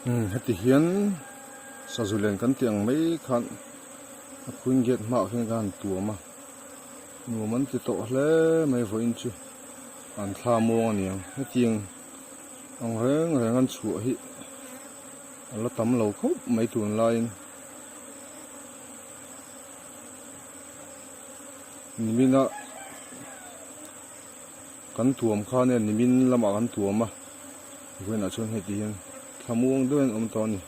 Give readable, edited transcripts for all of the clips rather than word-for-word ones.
Umm heti hian sazu len kan tih ang mai khan a queen gate hmaah khian ka han tuam a nuam an ti tawh hle mai vawiin chu an thla muang a niang hetiang ang reng reng an chhuah hi a la tam lo khawp mai tunlaiin. Nimina kan tuam kha nia nimin lamah kan tuam a vawiinah chuan heti hian thlamuang deuhin a awm tawh a ni.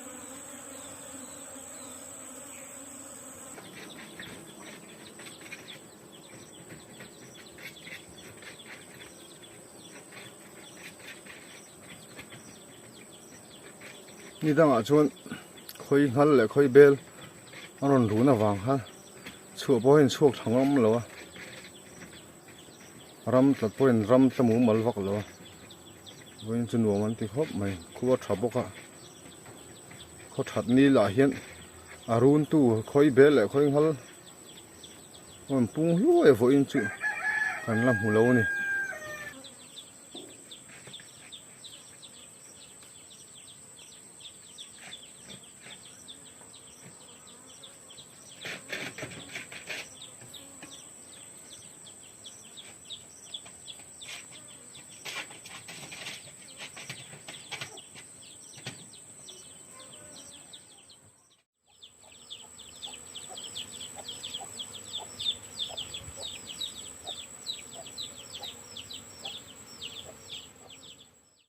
Ni dangah chuan khawi nghal leh khawi bel a rawn run avang khan chhuah pawh hian chhuak tha ngam lo a ram tlat pawhin ram tla mumal vak lo a vawiin chu nuam an ti khawp mai khua tha bawk a khaw that ni lah hian a run tu khawi bel leh khawi nghal rawn pung hluai vawiin chu kan la hmu lo a ni.